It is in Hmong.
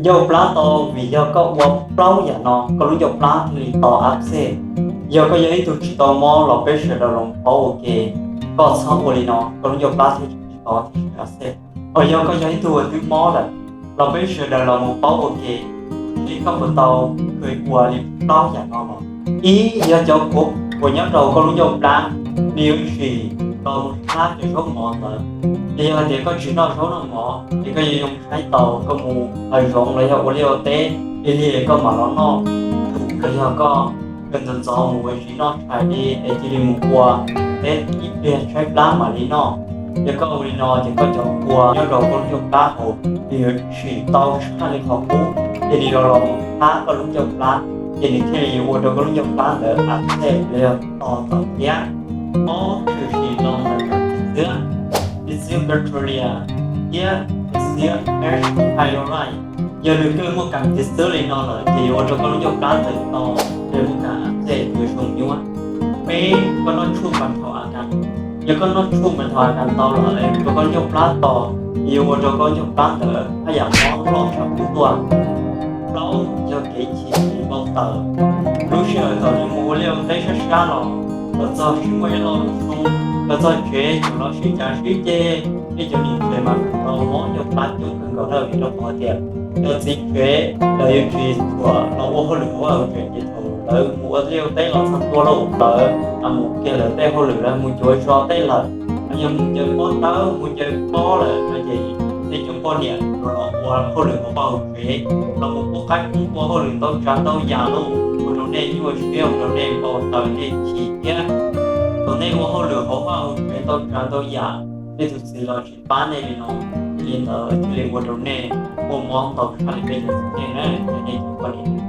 ncauj plab tau, vim yog koj ua plaub yam no koj lub ncauj plab thiaj li tau a xej. Yog koj yog ib tug tsis tau mob los peb sawv daws los paub ua ke, koj txhob ua li no, koj lub ncauj plab thiaj tsis tau a xej. Ho yog koj yog ib tug uas twb mob lawm los peb sawv daws los mus paub ua ke, seb koj puas tau kheev ua li plaub yam no los. Ib, yog cov khuav uas nyob rau koj lub ncauj plab, nws yuav tsim los mus tshab cov zaub mov ntawd. Ces yog hais tias koj tsis noj zaub noj mov ces koj yuav yoo tshaib taus, koj mus hav zoov los yog ua liaj ua teb lig lig koj mam los noj, los yog koj kawg ntxov ntxov mus ua si noj tshais li es cia li mus ua teb ib pliag tshaib plab mam li noj. Yog koj ua li no ces koj cov kua nyob rau koj lub ncauj plab hauv nws yuav tsim tau tshaj li qhov qub, ces nws yuav los mus tshab koj lub ncauj plab, ces nws thiaj li yuav ua rau koj lub ncauj plab ntawd a xej los yog to tawm thiab. Ob, tshwm sim los ntawm tiv xwb, tiv xwb petroleum thiab tiv xwb H. pylori. Yog nws kawg muaj kas tiv xwb li no lawm ces yuav ua rau koj lub ncauj plab ntawd to, ces muaj kas a xej yuav zoo nyuaj. Peb, koj noj tshuaj mas thaum a kas. Yog koj noj tshuaj mas thaum a kas ntau lawm, rau koj ncauj plab to, yuav ua rau koj ncauj plab ntawd haj yam mob loj tshaj qub tuaj. Plaub, yog kev chim tsis npau taws. Lub sij hawm thaum yus mus ua liaj ua teb sab sab los, los txog sib muaj ib lo lus xoo, los txog tsev tseem los sib cav sib ceg, nej cov niam tsev mas tau mob ncauj plab coob kawg nkaus na, vim rau qhov tias cov txiv tsev lawv yuav tsis thuam los ua hauj lwm hauv vaj hauv tsev, ces thaum lawv mus ua liaj ua teb los txog ntua lawm, lawv mus kiag lawv tej hauj lwm, lawv mus cuav zos tej lawm, los yog mus ncaws pob tawb mus ncaws pob lawm no ces nej cov poj niam los ua hauj lwm hauv vaj hauv tsev, los mus pub qaib pub npua, hauj lwm ntau tsav ntau yam lauj, ua rau nej nyuaj siab, ua rau nej npau taws, nej chim thiab. Thaum nej ua hauj lwm hauv vaj hauv tsev ntau tsav ntau yam, nej tus txiv los tsis pab nej li no, li ntawd thiaj li ua rau nej muaj mob ntau tshaj li peb cov txiv neej na, nej cov poj niam.